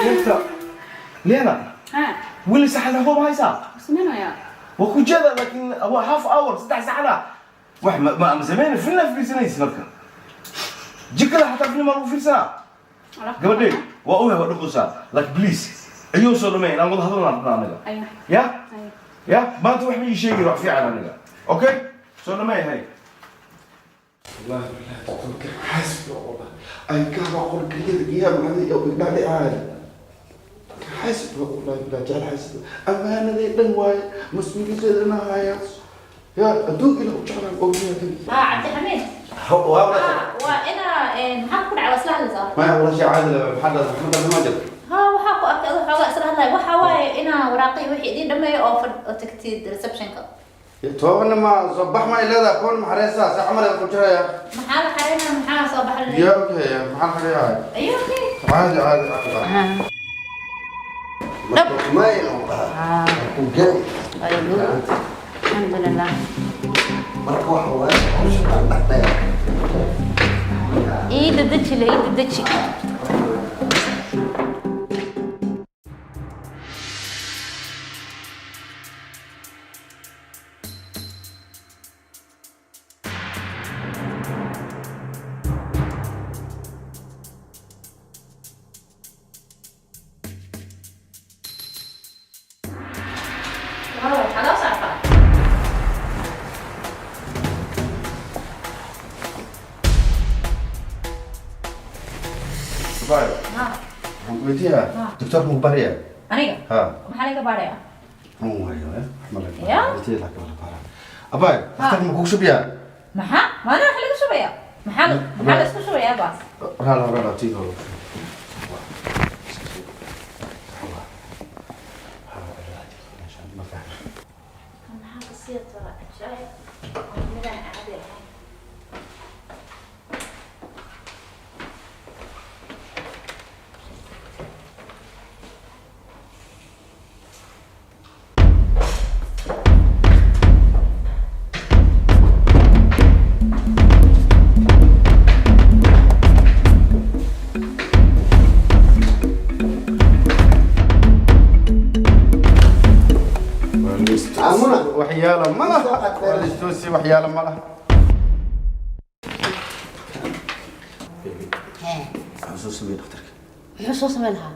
Inta Liana. Ha. Weli saxan ma haysaa? Samaynayaa. Waa ku jeeda, laakiin waa half hour, 3 saacada wax ma sameyna. Film fiirsanaysa marka jikada, xataa film aa lagu fiirsanaa. Gabadhe waa ogahay, waa dhuqusaa, laakiin please ayuu soo dhamay inaan wada hadalnaa rabnaa anaga. Aya. Ya. Aya. Ya, maanta wax ma ii sheegi wax fiican aniga. Okay, soo dhamay hay. والله بالله تقول حاسب والله اي كهرباء قول كريد قيام هذه او بعد عالي حاسب والله بالله جعل حاسب امانه ذي دن واي مسؤولية انا هاي يا ادوق الى وجعل الاغنيه. ها Cabdixamiid. Waa ina maxaa ku dhacay? Waa isla hadlaysaa? ما والله شيء عادل محل محمد الماجد. Ha, waxaa ku arkay adoo xoogaa isla hadlaya. Waxa waaye inaa waraaqii wixii idiin dhameeyo oo tagtid receptionka. توبنا ما صبح ما الا ذا كون محرسه ساعه عمر كجرا. Maxaa la xareynaa? Maxaa soo baxay? يا okay محل حريها. Ayo, okay. عادي عادي عادي ما يلعب. Alxamdulilah. Marka waxa waaye hawsha baan dhaqdaya. Ii dedeji le, ii dedeji. Xagee u socotaa? Sabaay. Ha. Waxaan ku weydiiyaa doctor muu bariya? Aniga? Ha. Maxaa laga baarayaa? Run waayo eh ma laga Ya? weydiiya laakiin wala baara abaay dhakhtar ma kugu shubiyaa? Maxaa maana wax laga shubayaa? Maxaa la isku shubayaa baas? Raala raala tiido. Maxaa kasii tara ajaayib oo midaan caadi ahayn. Waxyaalo ma laha, waa la istoosi, waxyaalo ma laha. Waxaan soo sameeyey dhakhtarka. Muxuu soo samayn lahaa?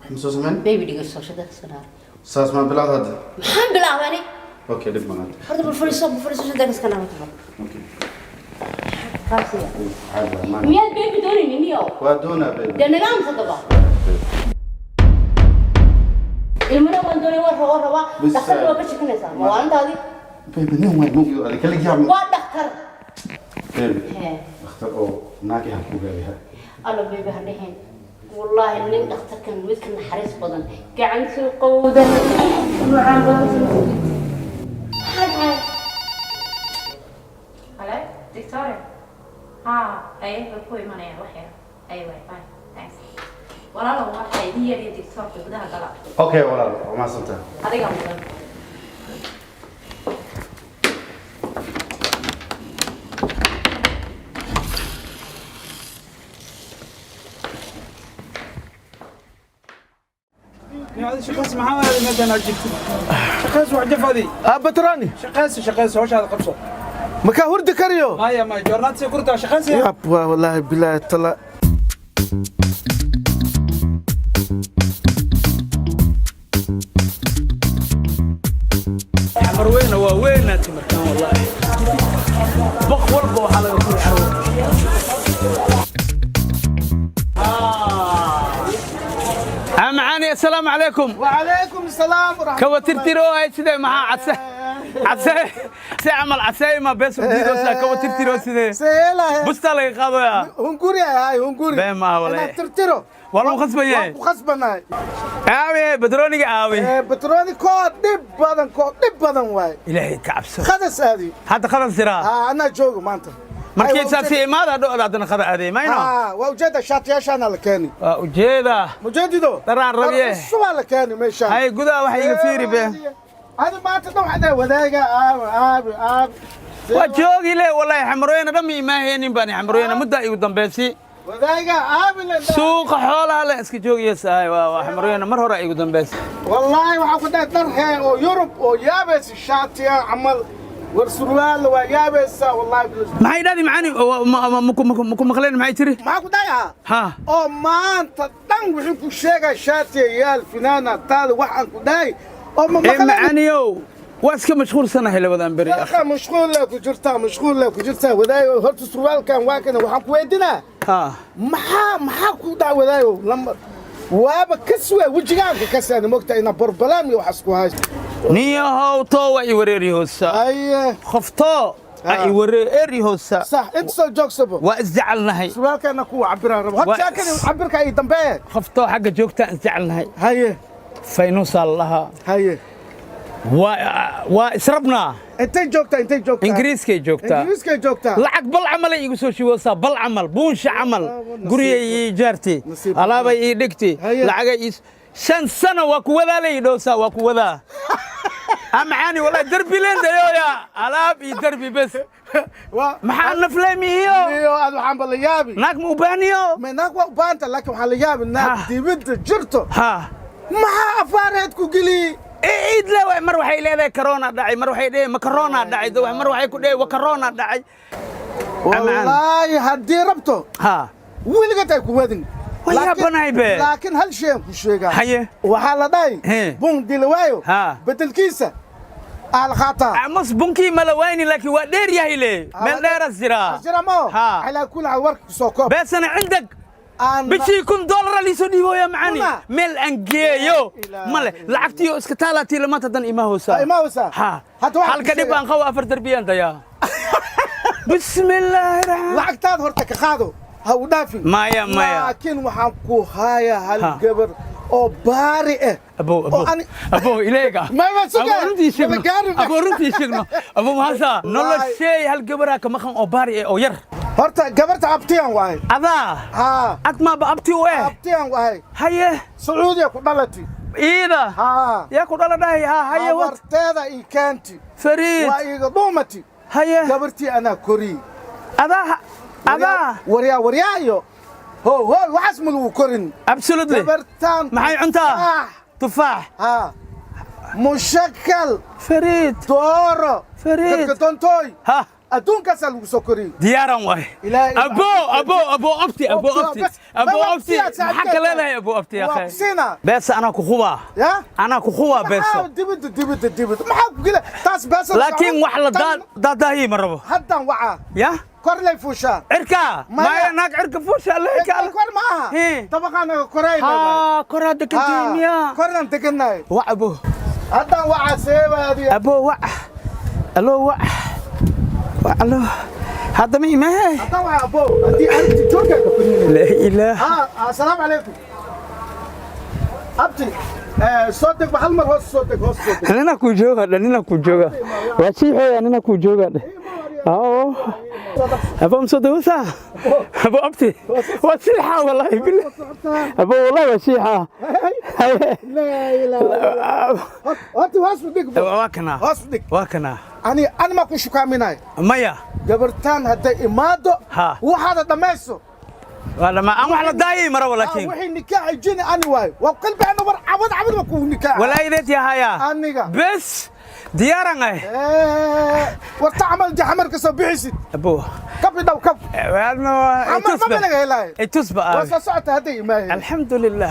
Wax ma soo sameyn? Baby, dhegeyso, shada iska naar. Saas maa bilaad hadda? Maxaan bilaabani? Okay, dhib ma hadda. Horta bal fadhiiso, bal fadhiiso, shada iska naar horta bal. Okay. Kaasiya. Caadi waa maan. Miyaad baby doonaynin niyow? Waa doonaa baby. Dee naga amsa daba. Ilmana waan doonay, waan rabaa, rabaa. Bis- Dhakhtarka waa ka shekanaysaa ma waalintaadii? Baby, nin waay mugdi adag kala yaab. Waa dhakhtar. Baby. Hee. Dhakhtar oo naag yahan ku gaariha. Alla baby, ha dhihin. Wallaahi nin dhakhtarkan midka naxariis badan, gacantuu qowdan macaan badan. Maxaa dhacay? Hale, doctor. Ha, ay way ku imanayaan wax yar. Ay way, bye. Thanks. Walaalow, waxa idin yeedhay doctorka, gudaha gala. Okay walaal, waa mahadsantahay. Adiga mudan. Shaqays, maxaa aaday meeshaan aad jirtid? Shaqays, wax jaf adi. Batrani. Shaqays, shaqays, hawshaada qabso. Makaa hurdi kariyo. Maya maya, joornaad sii kurtaa, shaqays. Yab, waa wallaahi bilaahi tala. Marweyna waa weynaati markaan, wallaahi baq walba waxaa laga furi xarwo. Macaani, assalaamu calaykum. وعليكم السلام ورحمة. Kawa tirtiro ay sidee? Maxaa cadse cadse se camal cadse ima bees diidoosa kawa tirtiro sidee? سيلا. Bustaa laga qaadayaa. Hunguri hay hunguri. Been maaha walaahi. Inaad tirtiro. Waa lagu khasbayahay. Waa ku khasbanahay. Aawe batrooniga, aawe? Batrooni koo dhib badan, koo dhib badan waay. Ilaahay ka cabso. Khadas aadi. Hadda khadas jiraa. Haa, anaa joogo maanta. Markii saasi imaada dho'da haddana khada aaday mayno. Haa, waa ujeeda, shaatiyaashaana la keeni. Waa ujeeda. Mujeedido. Daraan rabiye. Cusubaa la keeni meeshaan. Hay, gudaha waxa iga fiiri be. Adi maanta dhan waxaa wadaaga aabi aabi aabi. Waa joogi le wallaahi, xamarooyna dhan ma imaahaynin baan, xamarooyna muddaa igu dambaysi. Wadaaga aabi la. Suuqa xoolaha la iska joogaya sahay, waa xamaroyna mar hore igu dambaysa. Wallaahi waxaa ku dhahay dhar hee oo Yurub oo yaabaysa, shaatiya camal, war surwaal waa yaabaysa wallaahi. Maxay dhahdi macani? Maku maqleen? Maxay tiri? Maxaa ku dhahay? Ha. Oo maanta dhan wuxuu ku sheegaa shaatiya yaal finaana taada waxaan ku dhahay oo ma Ee maqleen. Macaniyow, waa iska mashquulsanahay labadan beri. Warka mashquul ku jirtaa, mashquul ku jirtaa wadaayo. Horta surwaalkan waa kana, waxaan ku weydiinaa Ha. Maxaa ku dhac wadaayo? Lama waaba kas waa wejigaanka kasaana mogta ina borbalaam iyo waxaas ku haysto. Niyahow, too waa i wareerihoosa. Aye. Qoftoo a i wareerihoosa. Sax, inta soo joogsabo. Waa isjecelnahay. Surwaalkana kuwa cabiraan rabo horta. Shaakani cabirka ay dambeeye. Qoftoo xagga joogtaan isjecelnahay. Haye. Faynuusaa la dhahaa. Haye. Waa israbnaa. Intay joogtaa? Intay joogtaa? Ingiriiskay joogtaa. Ingiriiskay joogtaa. Lacag bal camalay igu soo shiboosaa, bal camal, buunsha camal. Nasiib. Guriyay ii jaarti. Nasiib. Alaabay ii dhigti. Haye. Lacagay ii 5 sano waa ku wadaa lay dhowsaa, waa ku wadaa amacaani. Wallahi derbi leen dayoya, alaab iyo derbi bes. Waa maxaa nafleemi iyo iyo aad waxaan ba la yaabi. Naag ma u baahniyo? Ma naag waa u baahanta, laakiin waxaa la yaabi naag Ha. dibadda jirto. Ha. Maxaa afaareed ku geliyey? Ciid le waay. Mar waxay leedahay corona dhacay, mar waxay leedahay ma corona dhacay, mar waxay ku leedahay wa corona dhacay. Wallaahi haddii rabto Ha. weligeed ay ku wadin. Waa yaabanahay be. Laakiin hal shay aan ku sheegaa. Haye. Waxaa la dhahay He. bun dilawaayo Ha. bedelkiisa aa la qaataa. Mas bunkii mala wayni, laakiin waa dheer yahay le, meel dheeras jiraa. Jira mo. Ha. Calaa kulli xaal warka soo koob. Beesana cindag aan bishii $1000 liisoo dhiibooya macani. Una. Meel aan geeyo Ilaaha male, lacagtiyo iska taalaatii lamaanta dan ima hoosaa. Ima hoosaa? Ha. Hadda waxaan halka ku dhib sheegaa- aan qabo afar darbiyaan dayaa, bismillaahi raxmaan. Lacagtaad horta ka qaado, ha u dhaafin. Maya, maya. Laakiin waxaan ku hayaa hal Ha. gabar oo baari ah. Abo, abo. Oo ani- Abo, ileega. Ma suga. Abo, runtii sheegno. Ma gaarin. Abo, runtii sheegno. Abo, mahasa noloshay hal gabaraa ka maqan oo baari eh oo yar. Horta gabarta abtiyan waay. Adaa? Haa. Ad maaba abti u eh? Abtiyan waay. Haye. Sacuudiya ku dhalati. Iida? Haa. Yaa ku dhala dhahay? Ha, haye, wat. Habarteeda ii keenti. Fariid. Waa iiga dhuumati. Haye. Gabartii anaa koriyey. Adaa, adaa? Waryaa, waryaa iyo ho ho, waxaas ma lagu korin. Absolutely. Gabartaan Maxay cuntaa? Tufaax. Tufaax. Haa, mushakal. Fariid. Dooro. Fariid. Gadgadontooy. Ha. Adduunkaasaa lagu soo koriyey. Diyaaran waay. Ilaahay. Abo, abo, abo abti, abo abti, abo abti, maxaa ka leedahay abo abti ya Waa akhay? ku siinaa. Beesa anaa ku khubaa. Ya. Anaa ku khubaa beeso. Maxaa dibadda, dibadda, dibadda maxaa ku gela taas beesa? Laakiin wax la daadaahiyi ma rabo. Haddan wacaa. Ya. Kor lay fuushaa. Cirka? Maya. Maya, naag cirka fuusha alle ka. Kor ma aha. Hee. Dabaqaanaga korayna. Ha, kor hadda ka tiimiya. Kornaan degannahay. Wac abo. Haddaan wacaa seebaadiya. Abo, wac, alo, wac, wac, alo, hadda ma imahe. Haddaan wacaa abo, haddii aragti joogkaa ka fadhiinay. Laa ilaah. Ah, assalaamu calaykum abti. Soo deg hal mar, hoos soo deg, hoos soo deg. Nina ku jooga dha, nina ku jooga, waa siixooya, nina ku jooga dheh. Oo abo msoo dawasa, abo abti waa siixa, wallahi billah abo, wallahi waa siixa. Laa ilaaha, horta hoos u dhig. Waa kana. Hoos u dhig. Waa kana. Ani ani ma ku shukaaminay. Maya. Gabartaan hadday imaado Ha. waxaada dhammayso. Waa lama aan wax la daayay mara, laakiin wixii nikaaxay jini ani waayo waa qalbi ana war cabad cabad ma ku nikaaxa. Walaayideed yahaya. Aniga. Bes, diyaaran ay. Warta camal jaxmar ka soo bixisid. Abo. Kab idhaw kab. Camal ma laga helaayo. Itusba. Waa soo socota hadday imaaheen. Alxamdulilah.